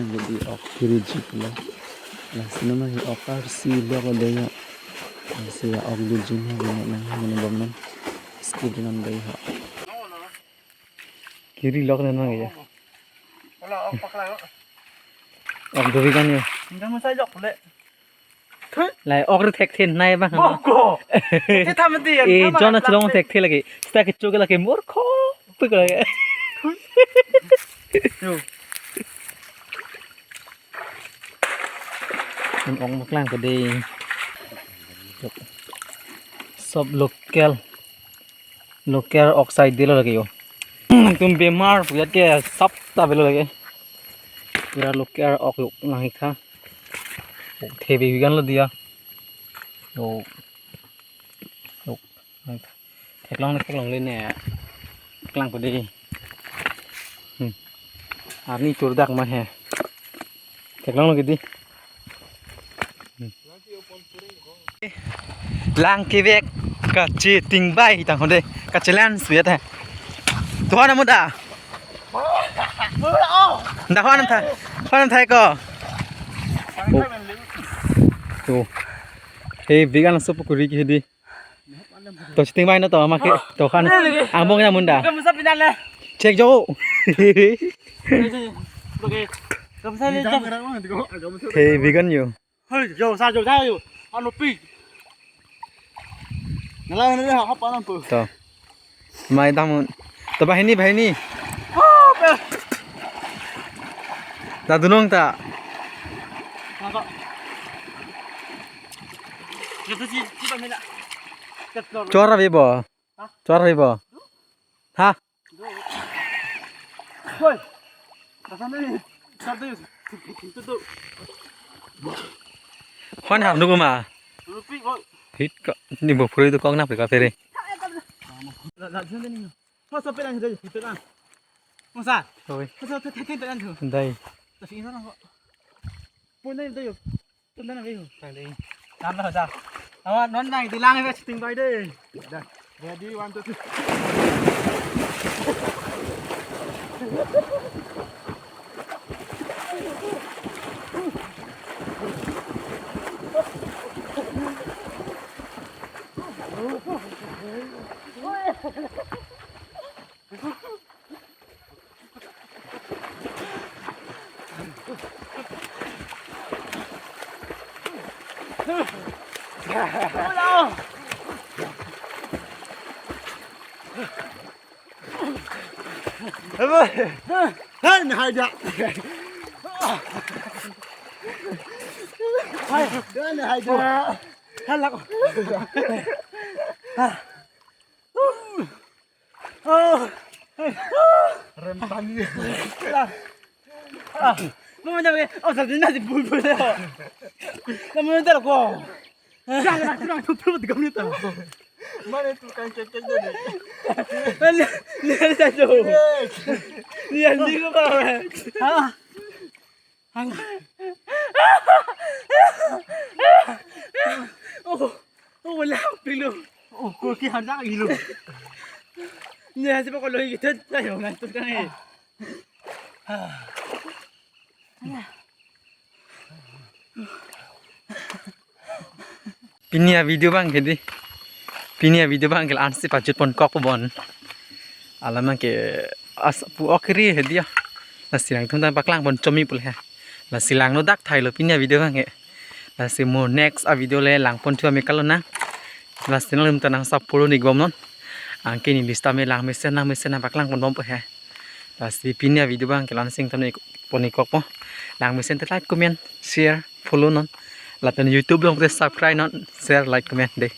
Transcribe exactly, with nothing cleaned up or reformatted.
Jadi ok kiri jik lo. Lasi nama hi ok arsi lo ko dei ya. Lasi ya ok dujin ha bine nang ha bine bomnon. Skip non dei ha. Kiri lok na nang ya. Wala ok paklang. Ok duri kan ya. Enggak masa jok le. Lai ok re thekthe nai bang. Boko. Te tham di. Eh, John na chelong thekthe lagi. Sita kecho ke lagi murkho. Pik lagi. Yo. An ok paklang ke dei. Sob local. Local ok side dei lo lagi yo. Nangtum bemar puyat ke sap ta avelo lagi. Pura local ok yo nang hikha. Ok, thebe bigan lo dia. Yo. Yo. Theklong theklong le ne. Klang ko dei. Hmm. Arni churdak ma he. Theklong lo ke dei. Hmm. Lang kevek kacheting bai tang hode ka challenge suyat hai. Tuhan amu da. Da hwan thai. Hwan thai ko. Oh. To. He bigan sob kuri ke dei. To cheting bai no to ma ke to khan. Among na munda. Kamu sa pinan le. Check jo. Oke. Kamu sa le. He bigan yo. Hei, jo, sa jo, sa jo. Anu pi. Nala nala ha pa nam pu. To. Mai damun. To bahini, bahini. Oh, pe. Ta dunong ta. Nako. Kita si kita mina. Ketlor. Chora bebo. Ha? Chora bebo. Ha? Hoi. Kasana ni. Satu. Itu tu. Hon har nuku ma. Rupi koi. Hit ko ni bo phuri tu kong na pe ka phere. La la jende ni. Masa pelan tu, pelan. Masa. Hoi. Masa te te pelan tu. Dai. Tapi ini orang kok. Pun ni tu. Tum dan abe ho. Tang dei. Tam na sa. Awa non nang di lang ve cheting bai dei. Da. Ready, one, two, three. Hai, hai, ja. Hai, hai, ja. Halak. Oh. Rem tani. Ah. Mau macam ni. Oh, satu nasi bul bul deh. Kamu ntar kok. Jangan aku nak tutup tiga menit tau. Mana tukang cek-cek tadi? Mana? Lihat saja. Lihat ni kau apa? Hah? Hang. Oh, oh, wala pilo. Oh, ko ki handa ilo. Ni hasi pa ko lohi kita tayo ngantuk kan eh. Pini a video abang ke dei. Pini a video abang ke la-an si pajut pon kok bon. Alam abang ke as pu ok ri he dia. Lasi nangtum ta paklang pon chomi pule he. Lasi langno dak thailo pini a video abang ke. Lasi mo next a video le lang pon thu ame kalona. Lasi nangtum ta nang sap polo ni gom non. Anke ni lista me lang mesen nang mesen nang paklang pon bom po he. Lasi pini a video abang ke la-an si nangtum pon ikok po. Lang mesen te like, comment, share, follow non. Lapen YouTube along te subscribe non, share, like, comment dei.